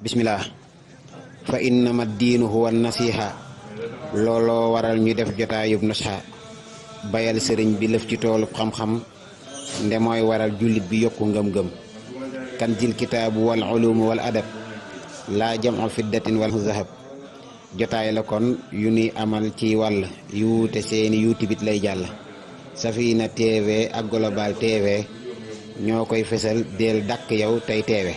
bismillah fa innama diinu huwa nasiha looloo waral ñu def jotaayub nasiha bayal sëriñ bi lëf ci toolub xam-xam nde mooy waral jullit bi yokku ngëm-ngëm kan jil kitaabu wal ulumu wal adab laa jam'u fiddatin wal zahab jotaay la kon yu nuy amal ci wàll yu wuute seeni youtube lay jàll Safina TV ak Global TV ñoo koy fesal del dàkk yow tey teewe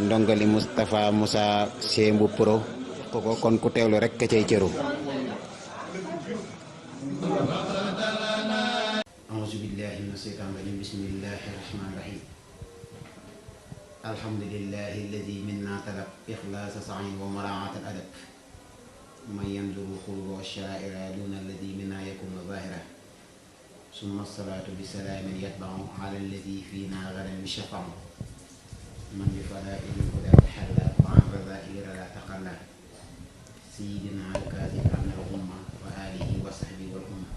ndongali Moustapha Moussa Sembu Pro ko kon ku teewlu rek ka cay cëru a'uuzu billahi mina shaytaani rajiim bismillahi rahmaani rahiim alhamdulillahi alladi minna talab ikhlaasa sa'in wa maraa'at al adab man yanzuru xulwa sha'ira duna alladi minna yakunu zahira summa salaatu bi salaamin yatba'u ala alladi fiina gadan bi shafa'u man bi fadaa'il hudaa tahalla wa an razaa'il la taqalla sayyidina al-kaazim anna al-umma wa aalihi wa sahbihi wal umma.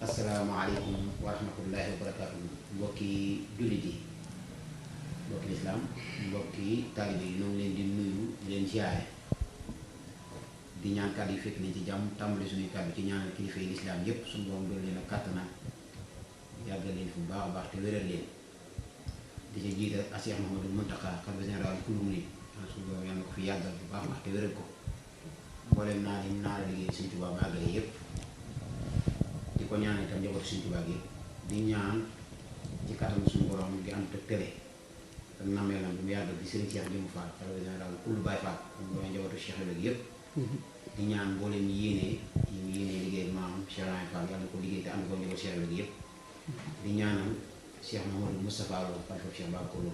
Assalaamu aleykum wa rahmatullahi wa barakaatuh. Mbokki jullit yi, mbokki lislaam, mbokki taalibe yi ñoo ngi leen di nuyu di leen ziyaare di ñaan kàddu yi fekk nañ ci jàmm tàmbali suñuy kàddu ci ñaanal kilifa yi lislaam yépp suñu borom doon leen a kàttanal yàggal leen fu baax a baax te wéral leen di ca jiital Cheikh Mouhamadou Mountakha xalifa général kullu murid suñu borom yàlla na ko fi yàggal bu baax a baax te wéral ko mboolem naa lim naa la liggéey Sëñ Tuubaa ba àggale yépp di ko ñaan itam njabootu Sëñ Tuubaa gi di ñaan ci kàttan suñu borom gi am te tële ak nameelam bu mu yàggal di Sëriñ Cheikh Jëmmu Fall xalifa général kullu Baay Fall mooy njabootu Cheikh Ibrahima yépp di ñaan boo leen yéenee liggéey ak maam Cheikh Ibrahima Fall yàlla na ko liggéey te am ko njabootu Cheikh Ibrahima yépp di ñaanal Cheikh Mouhamadou Moustapha Lo xalifa Cheikh Babacar Lo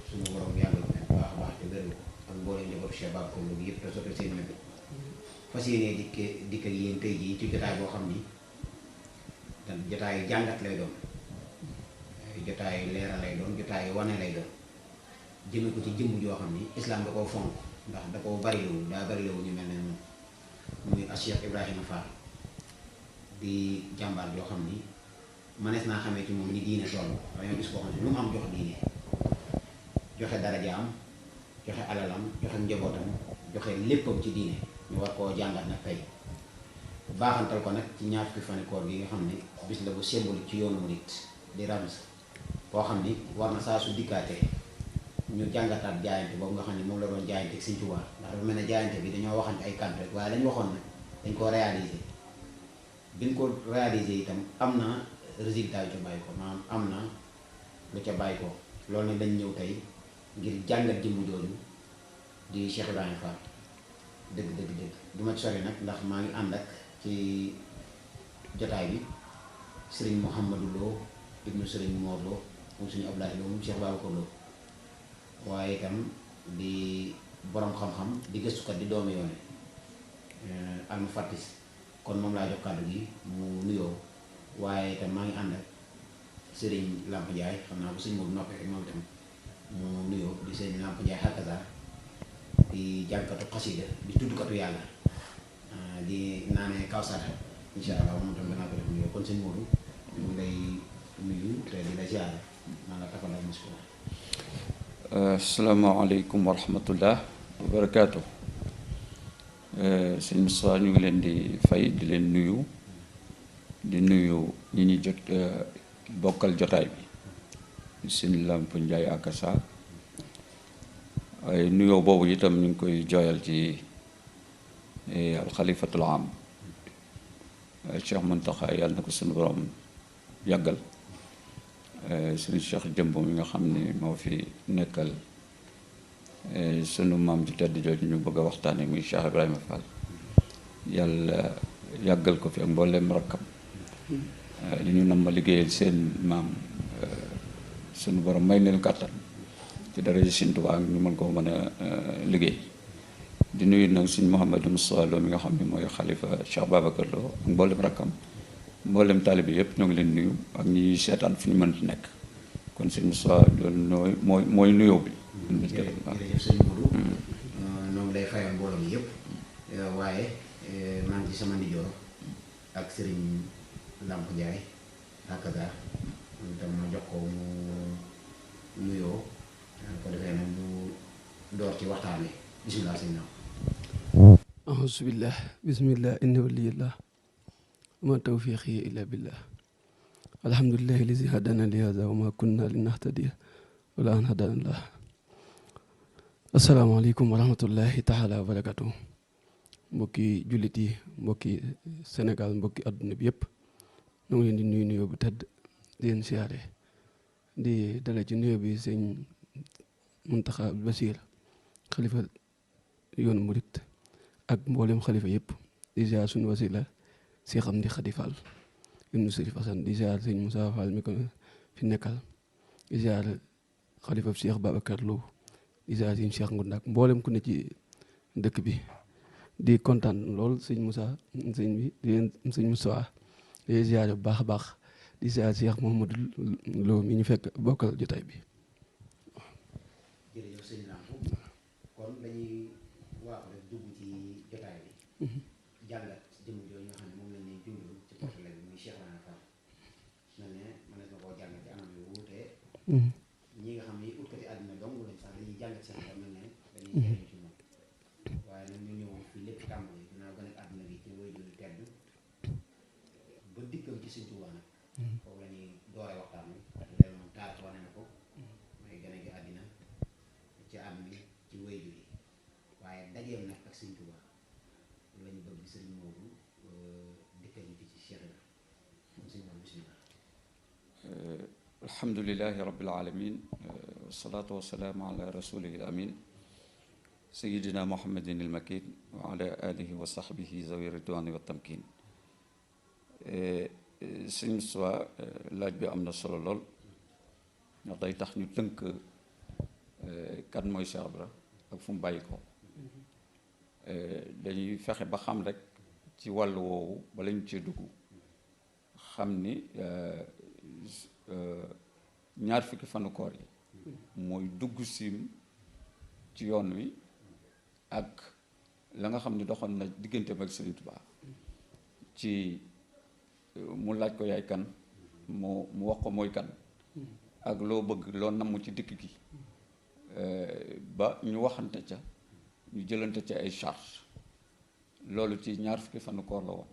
suñu borom yàggal ko bu baax a baax te wér ak mbooleem njabootu Cheikh Babacar Lo bi yépp te sotti seen mébét fas yéenee dikk ak yéen tey jii ci jotaay boo xam ni dan jotaayu jàngat lay doon jotaayu leeral lay doon jotaayu wane lay doon jëme ko ci jëmm joo xam ni islam da koo fonk ndax da koo barilewu daa barilewu ñu mel ne moom muy Cheikh Ibrahima Fall di jàmbaar joo xam ni manees naa xamee ci moom ni diine toll dañoo gis koo xam ne lu mu am jox diine joxe darajaam joxe alalam joxe njabootam joxe léppam ci diine ñu war koo jàngat nag tey baaxantal ko nag ci ñaar fukki fani koor gi nga xam ne bis la bu symbolique ci yoonu murit di rams boo xam ni war na saa su dikkaatee ñu jàngataat jaayante boobu nga xam ne moom la doon jaayante ak Sëñ Tuubaa ndax dafa mel ne jaayante bi dañoo waxante ay kàddu rek waaye lañ waxoon nag dañ koo réaliser biñ ko réaliser itam am na résultat yu ca bàyyi ko maanaam am na lu ca bàyyi ko loolu nag dañ ñëw tey ngir jàngat jëmm jooju di Cheikh Ibrahima Fall dëgg du ma ci sori nag ndax maa ngi ànd ak ci jotaay bi Sëriñ Mouhamadou Lo ibnu Sëriñ Mor Lo moom suñu Abdoulaye Lo moom Cheikh Babacar Lo waaye itam di borom xam-xam di gëstukat di doomi yoone almu fattis kon moom laa jox kàddu gi mu nuyoo waaye itam maa ngi ànd ak Sëriñ Lamp Ndiaye xam naa bu sëñ Modou noppee rek moom itam mu nuyoo di Sëriñ Lamp Ndiaye hakaza di jàngkatu xasida di tuddkatu yàlla di naanee kawsara insha allah moom itam danaa ko def nuyoo kon sëñ Modou ñu ngi lay nuyu te di la ziare maa nga tafal ak muskula. Asalaamaaleykum wa rahmatullah wa barakaatu. Sëñ Moustapha ñu ngi leen di fay di leen nuyu di nuyu ñi ñuy jot bokkal jotaay bi sëñ Lamp Ndiaye akasa waaye nuyoo boobu itam ñu ngi koy jooyal ci alxalifatul am Cheikh Mountakha yàlla na ko suñu borom yàggal suñu Cheikh Jëmb mi nga xam ne moo fi nekkal sunu maam ju tedd jooju ñu bëgg a waxtaane muy Cheikh Ibrahima Fall yàlla yàggal ko fi ak mboolem rakkam li ñu nam ma liggéeyal seen maam sunu borom may leen kàttan ci dara Sëñ Tuubaa ñu mën koo mën a liggéey di nuyu nag Sëñ Mouhamadou Moustapha Lo mi nga xam ne mooy xalifa Cheikh Babacar Lo ak mboolem rakkam mboolem taalibe yëpp ñoo ngi leen nuyu ak ñi seetaan fu ñu mën di nekk kon Sëñ Moustapha loolu mooy nuyoo bi. jërëjëf sëñ Modou ñoo ngi lay fayal mbooloo mi yëpp waaye maa ngi ci sama ndijoor ak Sëriñ Lamp Ndiaye hakaza itam ma jox ko mu nuyoo ko defee nag mu door ci waxtaan wi bisimilah sëñ Naam. auzu billah bismillah inna waliyallah ma tawfiqi illa billah alhamdulillahi lazi hadana li hada wa ma kunna linahtadiya wala an hadana allah. asalaamaaleykum wa rahmatullahi taala wa barakatuh. mbokki jullit yi, mbokki Sénégal, mbokki adduna bi yëpp ñu ngi leen di nuyu nuyoo bu tedd di leen siyaare di dale ci nuyoo bi sëñ Muntaxa Basiir xalifa yoonu murit ak mboolem xalifa yëpp di ziar suñu wasila Cheikh Amdi Khady Fall ibnu Sërif Asan, di ziar sëñ Moussa Fall mi ko fi nekkal, di ziar xalifa Cheikh Babacar Lo, di ziar sëñ Cheikh Ngounda ak mboolem ku ne ci dëkk bi. di kontaan lool sëñ Moussa sëñ Moussa di ziar bu baax a baax, di ziar Cheikh Mouhamadou Lo mi ñu fekk bokkal jotaay bi. jërëjëf sëñ Lampo kon dañuy waax rek dugg ci jotaay bi jàngat jëmm jooju nga xam ne moom lañ leen jundul ci portele bi muy Cheikh Ibrahima Fall mel ne mënees na koo jàngat ci anam yu wuutee ñi nga xam ne utkati àddina dong lañ sax dañuy jàngat seen xam mel ne dañuy jëriñ ci moom waaye nag ñu ñëw fii lépp tàmbali dinaa gën a àdduna bi ci way juru tedd ba dikkam ci Sëñ Tuubaa nag foofu la ñuy doore waxtaan wi leen moom taarix wane na ko mooy gën a gi àddina ci am bi ci way jur yi waaye dajeem nag ak Sëñ Tuubaa lañu bëgg sëriñ moobu dikkal ñu fi ci Cheikh Ibra moom sëñ moom bismillah. alhamdulilahi rabbil alamin wasalaatu wasalaamu ala rasulihi al amin sayidina muhammadin il makin wa ala alihi wa sahbihi zawi ridwani wa tamkin. sëñ Moussa laaj bi am na solo lool ndax day tax ñu tënk kan mooy Cheikh Ibra ak fu mu bàyyi ko. dañuy fexe ba xam rek ci wàllu woowu bala ñu cee dugg xam ni ñaar fukki fanu koor yi mooy dugg siim ci yoon wi ak la nga xam ni doxoon na diggante ak Sëriñ Tuubaa ci mu laaj ko yaay kan mu wax ko mooy kan ak loo bëgg loo namm ci dikk gi ba ñu waxante ca ñu jëlante ca ay charge loolu ci ñaar fukki fanu koor la woon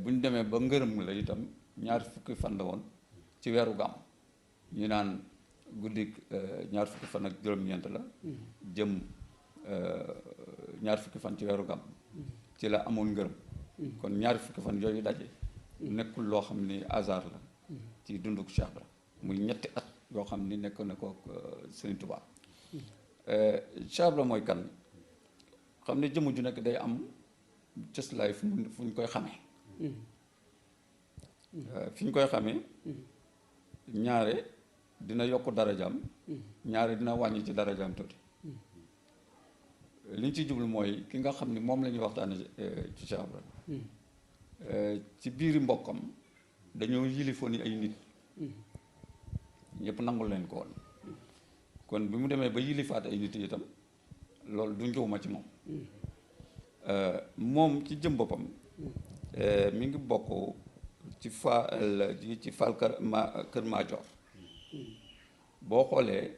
bu ñu demee ba ngërëm la itam ñaar fukki fan la woon ci weeru gàmm ñu naan guddi ñaar fukki fan ak juróom-ñeent la jëm ñaar fukki fan ci weeru gàmm ci la amoon ngërëm kon ñaari fukki fan yooyu daje nekkul loo xam ni hasard la ci dunduk Cheikh Ibra muy ñetti at yoo xam ni nekk na ko Sëriñ Tuubaa. Cheikh Ibra mooy kan xam ne jëmm ju nekk day am cëslaay fu ñu koy xamee fi ñu koy xamee ñaare dina yokk darajaam ñaare dina wàññi ci darajaam tuuti li ñu ci jublu mooy ki nga xam ni moom la ñuy waxtaane ci Cheikh Ibra ci biiri mbokkam dañoo yilifoon ni ay nit ñëpp nangul leen ko woon kon bi mu demee ba yilifaat ay nit itam loolu du njuuma ci moom moom ci jëm boppam mi ngi bokk ci Faal Kër Maajoor boo xoolee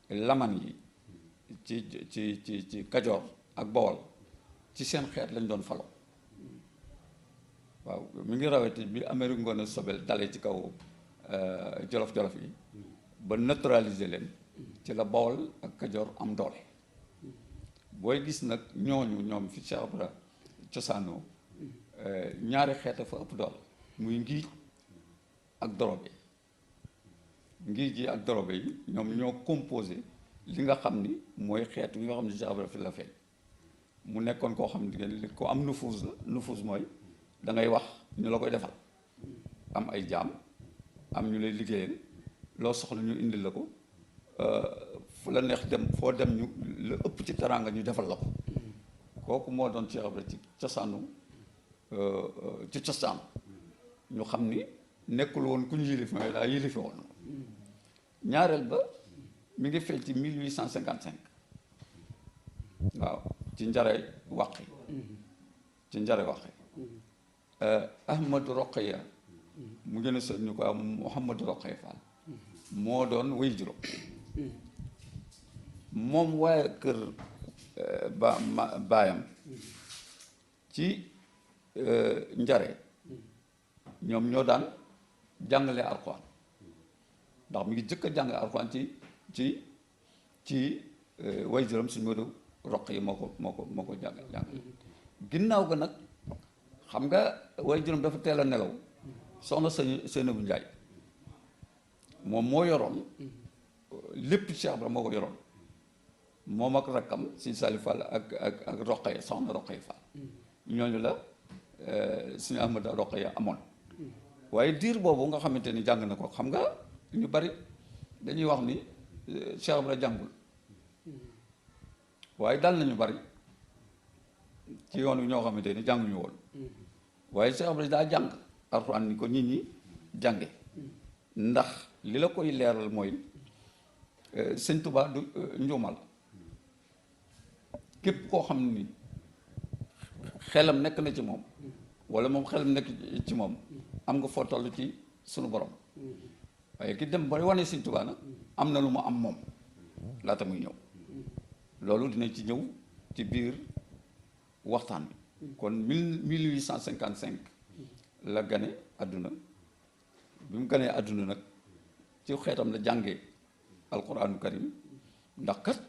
laman yi ci Kajoor ak Bawol ci seen xeet lañ doon falo waaw mi ngi rawati bi Amérique Ngoone Sobel dalee ci kaw jolof-jolof yi ba neutraliser leen ci la Bawol ak Kajoor am doole booy gis nag ñoom fi Cheikh Ibra cosaanoo ñaari xeet a fa ëpp doole muy ngiij ak dorobe ngiij yi ak dorobe yi ñoom ñoo composé li nga xam ni mooy xeet yi nga xam ne Cheikh Ibra fi la feeñ mu nekkoon koo xam ne ko am nufuus la nufuus mooy da ngay wax ñu la koy defal am ay jaam am ñu lay liggéeyal loo soxla ñu indil la ko fu la neex dem foo dem ñu la ëpp ci teraanga ñu defal la ko kooku moo doon Cheikh Ibra ci cosaanu ci cosaan ñu xam ni nekkul woon ku ñu yilif mais daa yilife woon ñaareel ba mi ngi feeñ ci 1855 waaw ci njare waqi Ahmadou Rokhaya mu gën a sën ñu ko am Mouhamadou Rokhaya Fall moo doon way juróom moom waaye kër baayam ci njare ñoom ñoo daan jàngale alxuraan ndax mi ngi jëkk a jàngale alxuraan ci way juróom suñu Moodu roq yi moo ko jàngale ginnaaw ga nag xam nga way juróom dafa teel a nelaw soxna Seynabou Njaay moom moo yoroon lépp Cheikh Ibra moo ko yoroon moom ak rakkam si Salif Fall ak Roqaya soxna Roqaya Fall ñooñu la suñu Ahmada Roqaya amoon waaye diir boobu nga xamante ni jàng na ko xam nga ñu bari dañuy wax ni Cheikh Ibra jàngul waaye dal nañu bari ci yoon wi ñoo xamante ni jànguñu woon waaye Cheikh Ibra daa jàng alxuraan ni ko nit ñi jànge ndax li la koy leeral mooy sëñ Tuubaa du njuumal képp koo xam ni xelam nekk na ci moom wala moom xelam nekk ci moom am nga foo toll ci sunu borom waaye ki dem ba wane sëñ Tuubaa nag am na lu mu am moom laata muy ñëw loolu dinañ ci ñëw ci biir waxtaan bi kon 1855 la gane àdduna bi mu ganee àdduna nag ci xeetam la jàngee alquraanu karim ndax kat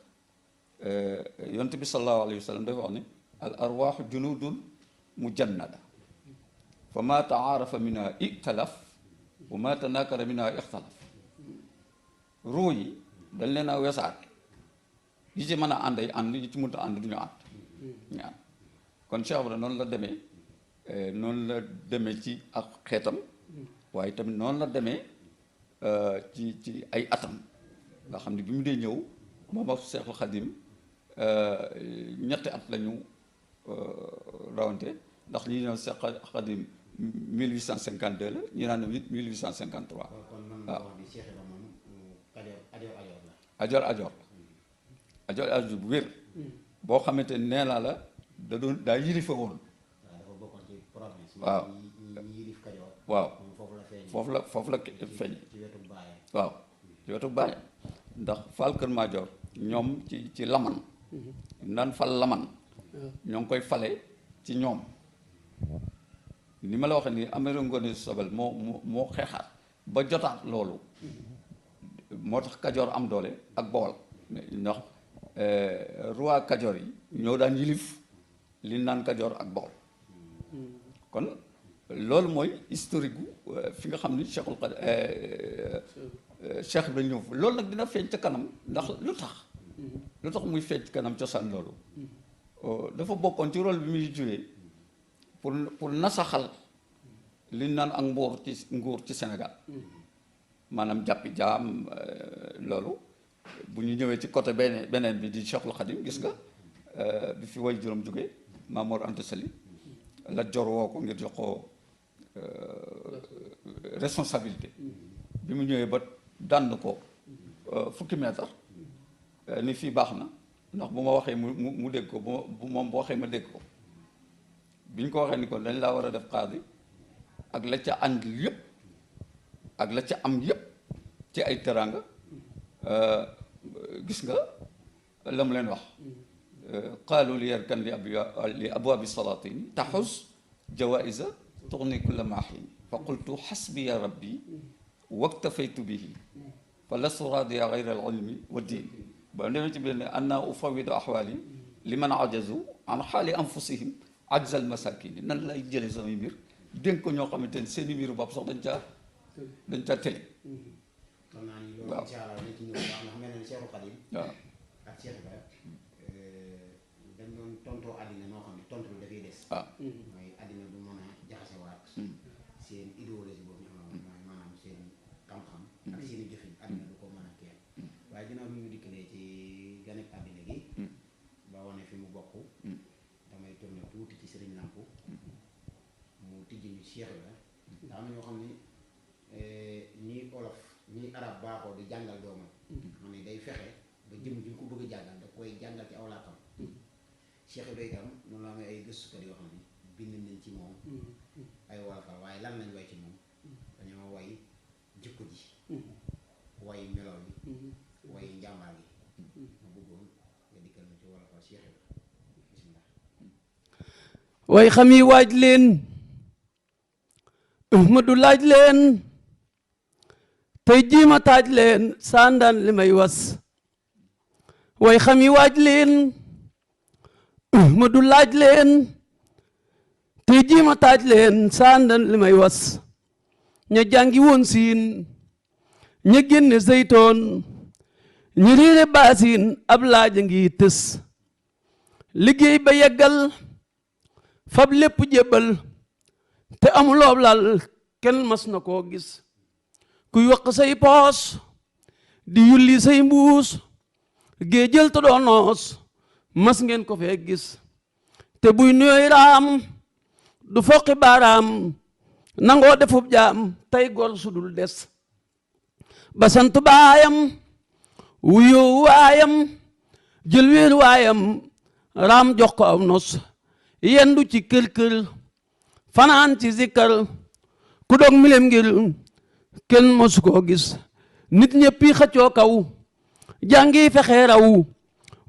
yonent bi sallallahu alayhi wa sallam dafa wax ne al arwaaxu junudun mujannada fa ma taarafa minha italaf wa ma tanakara minha ixtalaf ruu yi dañ leen a wesaat yi ci mën a ànd ay ànd yi ci mënta ànd du ñu ànd ñu ànd kon Cheikh Ibra noonu la demee ci ak xeetam waaye tamit noonu la demee ci ay atam nga xam ne bi mu dee ñëw moom ak Seexul Xadim ñetti at lañu rawante ndax ñi ñëw Seexul Xadim 1852 la ñu naan 1853 waaw ajoor bu wér boo xamante ne nee naa la daa yilifa woon waaw waaw foofu la feeñ waaw ci wetu baay ndax Fall Kër Madior ñoom ci laman daan fal laman ñoo ngi koy fale ci ñoom ni ma la waxee ni Amari Ngoone Sobel moo xeexaat ba jotaat loolu moo tax Kajoor am doole ak Bawol ndax roi Kajoor yi ñoo daan yilif li naan Kajoor ak Bawol kon loolu mooy historique gu fi nga xam ni Cheikh Ibra ñëw fa loolu nag dina feeñ ca kanam ndax lu tax muy feeñ ci kanam cosaan loolu dafa bokkoon ci rôle bi muy joué pour nasaxal li naan ak nguur ci Sénégal maanaam jàppi jaam loolu bu ñu ñëwee ci côté beneen bi di Cheikhul Khadim gis nga bi fi way juróom jógee Maam Mor Anta Sali la jor woo ko ngir jox ko responsabilité bi mu ñëwee ba dànd ko fukki mètre ni fii baax na ndax bu ma waxee mu dégg ko bu moom bu waxee ma dégg ko bi ñu ko waxee ni ko dañ laa war a def xaadi ak la ca ànd yëpp ak la ca am yëpp ci ay teraanga gis nga la mu leen wax qaalu li yarkan li abwaabi salaatini taxus jawaïsa tuxni kulla maahin fa qultu xasbiya rabbi waktafaytu bihi fa lastu raadiya gayra al ilmi wa diin ba demee ci biir ne anna ufawidu axwaali liman ajazu an xaali anfusihim ajzal masakini nan lay jëlee samay mbir dénk ko ñoo xamante ne seen i mbiru bopp sax dañ caa tële xam naa ni loolu incha allah dañ ci ñëw baax ndax mel na ni Cheikhul Khadim waaw ak Cheikh Ibra dañ doon tontoo àddina noo xam ne tontu bi dafay des waaw mooy àddina du mën a jaxasewaat seen idéologie boobu ñu amoon mooy maanaam seen xam-xam ak seen i jëfin àddina du ko mën a keel waaye ginnaaw bi ñu dikkalee ci ganek àddina gi ba wane fi mu bokk damay tourné tuuti ci Sëriñ Lamp mu tijji ñu Cheikh Ibra daa am ñoo xam ni ñii olof ñii arab baaxoo di jàngal doomam xam ne day fexe ba jëm ji ko bëgg a jàngal da koy jàngal ci aw làkkam Cheikh Ibra itam noonu la amee ay gëstukat yoo xam ne bind nañ ci moom ay wolofal waaye lan lañ way ci moom dañoo way jikko ji way melo bi way njàmbaar gi ma bëggoon way xam yi waaj leen Ahmadu laaj leen tey jiima taaj leen sandaan li may was way xam yi waaj leen Ahmadu laaj leen tey jiima taaj leen sandaan li may was ña jàngi woon siin ña génne zeytoon ñi riire baasin ab laaja ngi tës liggéey ba yeggal fab lépp jébbal te amuloob lal kenn mas na koo gis kuy waq say poos di yulli say mbuus gée jël te doo noos mas ngeen ko fee gis te buy nuyoy raam du foqi baaraam nangoo defub jaam tey gor sudul des ba sant baayam wuyoo waayam jël wéer waayam raam jox ko aw nos yendu ci kër fanaan ci zikkar ku dog milem ngir kenn mosu koo gis nit ñëppi xëccoo kaw jàngi fexe raw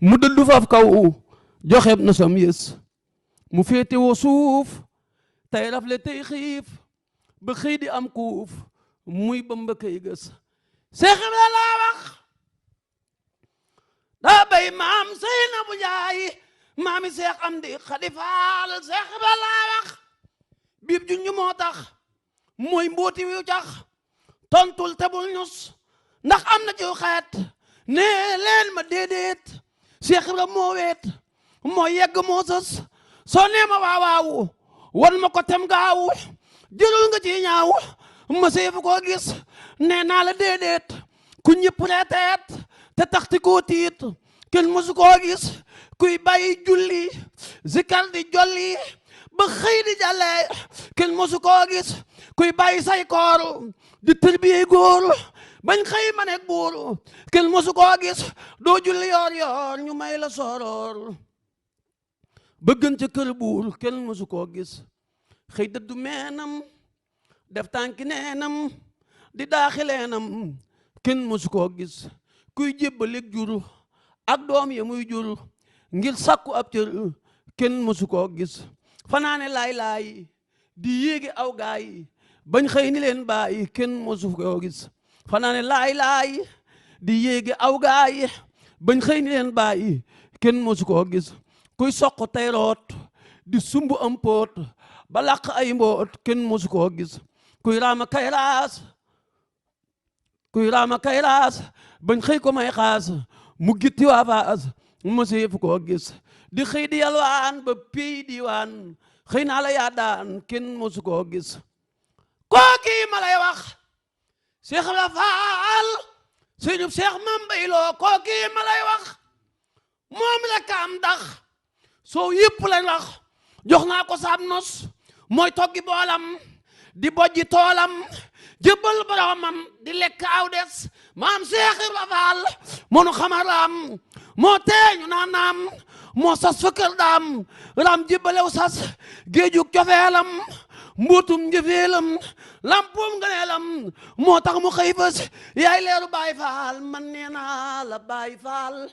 mu dëddu faf kaw joxeb na sam yës mu féete woo suuf tey rafle tey xiif ba xëy di am kuuf muy bamba kay gës Seex Ibra laa wax daa bay maam Seynabu Njaay maami Seex Amdi Xadi Faal Seex Ibra laa wax biib junju moo tax mooy mbooti wi tax tontul tebul ñus ndax am na ci xeet nee leen ma déedéet Seex Ibra moo weet moo yegg moo sës soo nee ma waawaaw wan ma ko tem gaaw jërul nga ci ñaaw ma seefu koo gis nee naa la déedéet ku ñëpp reeteet te taxti koo tiit kenn mësu koo gis kuy bàyyi julli zikar di jolli ba xëy di jàlle kenn mësu koo gis kuy bàyyi say koor di tërbiyey góor bañ xëy ma nekk buur kenn mësu koo gis doo julli yoor yoor ñu may la sooroor bëggan ca kër buur kenn mësu koo gis xëy dëddu meenam def tànki neenam di daaxileenam kenn mësu koo gis kuy jébbalik jur ak doom ya muy jur ngir sàkku ab cër kenn mësu koo gis fanaane laay di yéegi aw gaay bañ xëy ni leen bàyyi kenn mësu koo gis fanaane laay di yéegi aw gaay bañ xëy ni leen bàyyi kenn mësu koo gis kuy soq tey root di sumb am poot ba làq ay mboot kenn mësu koo gis kuy raama kayraas bañ xëy ko may xaas mu gitti waa faas mëseefu koo gis di xëy di yalwaan ba piy diwaan xëy naa la yaa daan kenn mësu koo gis kooki ma lay wax Seex Ibra Faal sëñub Seex Mambay Lo kooki ma lay wax moom rekk am ndax soo yëpp lañ wax jox naa ko saab nos mooy toggi boolam di bojji toolam jëbbal boromam di lekk aw des maam Seex Ibra Faal monu xamaram moo teeñu naan naam moo sas fa kër daam ram jébbalew sas géejug cofeelam mbuutum njëfeelam lampum ngëneelam moo tax mu xëy fës yaay leeru Baay Faal man nee naa la Baay Faal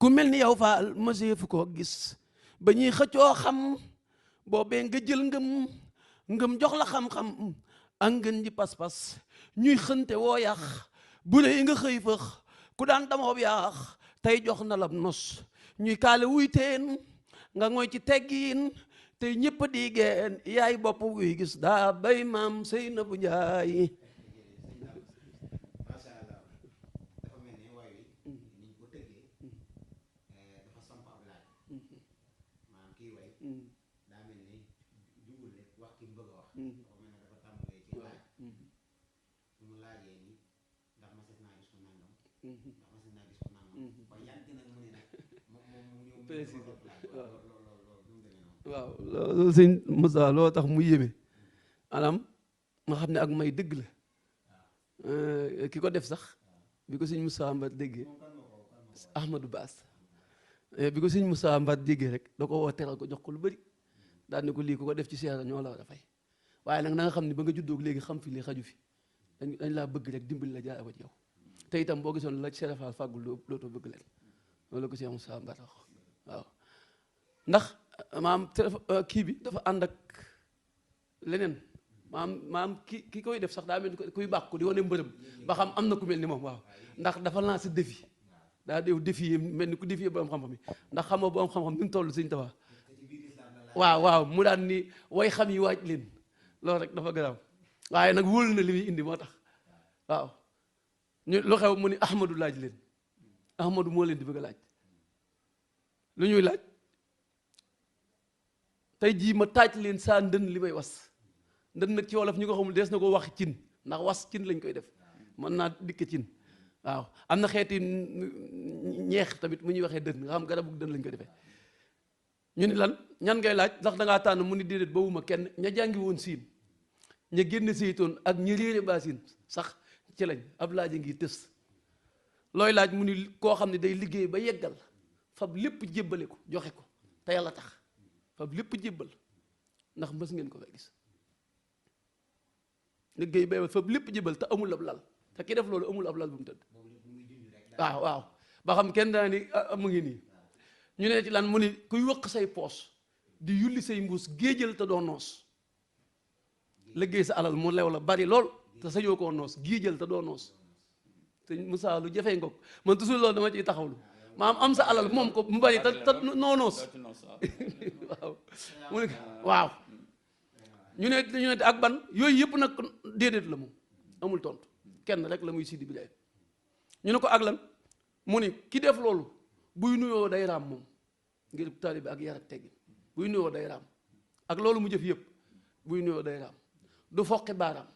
ku mel ni yow Faal mëseefu koo gis ba ñuy xëccoo xam boobee nga jël ngëm jox la xam-xam ak ngën ji pas-pas ñuy xënte woo yax bu rëy nga xëy fëx ku daan damoob yaax tey jox na la nos ñuy kaale wuy teen nga ngoy ci teggiin tey ñëpp di geen yaay bopp guy gis daa bay maam Seynabu Njaay waaw loolu sëñ Moussa loo tax mu yéeme anam nga xam ne ak may dëgg la ki ko def sax bi ko sëñ Moussa Mbat déggee Ahmadou Baas bi ko sëñ Moussa Mbat déggee rek da ko woo teral ko jox ko lu bëri daal ne ko lii ku ko def ci seera ñoo la war a fay waaye nag na nga xam ne ba nga juddoo léegi xam fi lii xaju fi dañ laa bëgg rek dimbali la jaay ko ci yow te itam boo gisoon la Cheikh Fall fàggul dootoo bëgg leen loolu la ko Cheikh Moussa Mbat waaw ndax maam kii bi dafa ànd ak leneen maam ki koy def sax daa mel ni kuy bàkku di wane mbërëm ba xam am na ku mel ni moom waaw ndax dafa lancé défi daa dew défi mel ni ku défi borom xam-xam yi ndax xamoo borom xam-xam ni mu toll Sëñ Tuubaa waaw mu daan ni way xam yi waaj leen loolu rek dafa garaaw waaye nag wóolu na li muy indi moo tax waaw ñu lu xew mu ni Ahmadu laaj leen Ahmadu moo leen di bëgg a laaj lu ñuy laaj tey jii ma taaj leen saa ndën li may was ndën nag ci wolof ñu ko xamul dees na ko wax cin ndax was cin lañ koy def mën naa dikk cin waaw am na xeeti ñeex tamit mu ñuy waxee dën nga xam garabu dën lañ koy defee ñu ni lan ñan ngay laaj ndax dangaa tànn mu ni déedéet bawuma kenn ña jàngi woon siin ña génn seytoon ak ñi réere baasin sax ci lañ ab laaj a ngi tës looy laaj mu ni koo xam ne day liggéey ba yeggal fab lépp jébbale ko joxe ko te yàlla tax fab lépp jébbal ndax mës ngeen ko fa gis liggéey ba fab lépp jébbal te amul ab lal te ki def loolu amul ab lal bu mu tëdd waaw ba xam kenn daa ni mu ngi nii ñu ne ci lan mu ni kuy wëq say poos di yulli say mbuus géejal te doo noos liggéey sa alal mu lew la bari lool te sañoo koo noos géejal te doo noos te Moussa lu jafee ngoog man toujours loolu dama ciy taxawlu maam am sa alal moom ko mu bari te noo noos waaw mu ne waaw ñu ne ak ban yooyu yëpp nag déedéet la moom amul tontu kenn rek la muy Sidi bi ñu ne ko ak lan mu ni ki def loolu buy nuyoo day raam moom ngir taalibe ak yar ak teggi buy nuyoo day raam ak loolu mu jëf yëpp buy nuyoo day raam du foqi baaraam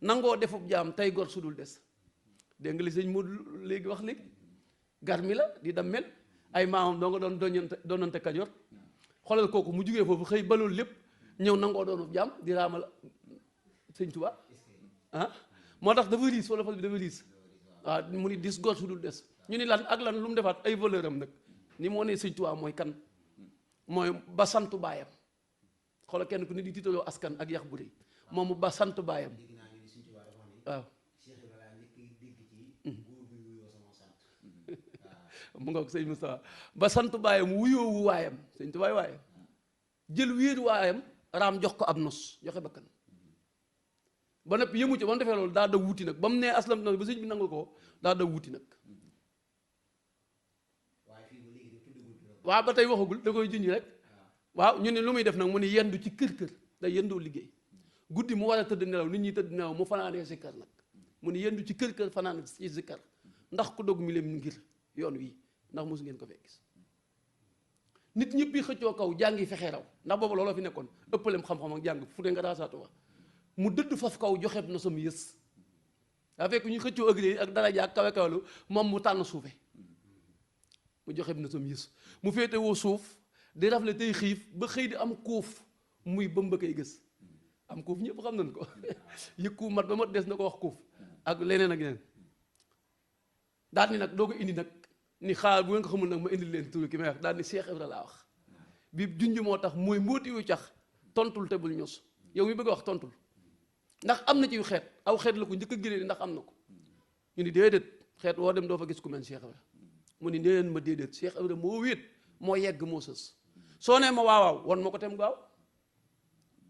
nangoo defub jaam tey gor sudul des dégg nga li sëñ Modou léegi wax léegi garmi la di dammel ay maamam doo nga doon doonante Kajoor xoolal kooku mu jugee foofu xëy baloolu lépp ñëw nangoo doonub jaam di raamal sëñ Tuubaa moo tax dafa riis wala fas bi dafa riis waaw mu ni dis gor sudul des ñu ni lan ak lan lu mu defaat ay valeur am nag ni moo ne sëñ Tuubaa mooy kan mooy ba santu baayam xoolal kenn ku ne di tiitaloo askan ak yax bu rëy moom ba sant baayam waaw mu nga ko sëñ Moustapha ba sant baayam wuyoowu waayam sëñ Tuubaa waayam jël wéeru waayam raam jox ko ab nos joxe bakkan ba noppi yëmu ci ba mu defee loolu daa da wuti nag ba mu nee aslam na ba sëñ bi nangu ko daa da wuti nag waaw ba tey waxagul da koy junj rek waaw ñu ne lu muy def nag mu ne yendu ci kër day yendoo liggéey guddi mu war a tëdd nelaw nit ñi tëdd nelaw mu fanaanee sikkar nag mu ne yendu ci kër fanaan ci sikkar ndax ku dog mi leen ngir yoon wi ndax mosu ngeen ko fee gis nit ñëpp yi xëccoo kaw jàngi fexe raw ndax boobu looloo fi nekkoon ëppalem xam-xam ak jàng fu dee nga raasaatu wax mu dëdd faf kaw joxeeb na sam yës daa fekk ñu xëccoo ëglee ak daraja ak kawe kawalu moom mu tànn suufe mu joxeeb na sam yës mu féete woo suuf di rafle tey xiif ba xëy di am kóof muy bëmba koy gës am kóof ñëpp xam nañ ko yëkku mat ba mat des na ko wax kóof ak leneen ak leneen daal ni nag doo ko indi nag ni xaar bu ngeen ko xamul nag ma indi leen turu ki may wax daal ni Cheikh Ibra laa wax bi junj moo tax mooy mbóoti yu cax tontul te bul ños yow mi bëgg a wax tontul ndax am na ci yu xeet aw xeet la ko njëkk a génne ndax am na ko ñu ni déedéet xeet woo dem doo fa gis ku mel Cheikh Ibra mu ni nee ma déedéet Cheikh Ibra moo wéet moo yegg moo sës soo nee ma waawaaw wan ma ko tem gaaw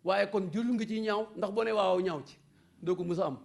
waaye kon jël nga ci ñaaw ndax boo nee waawaaw ñaaw ci doo ko mës a am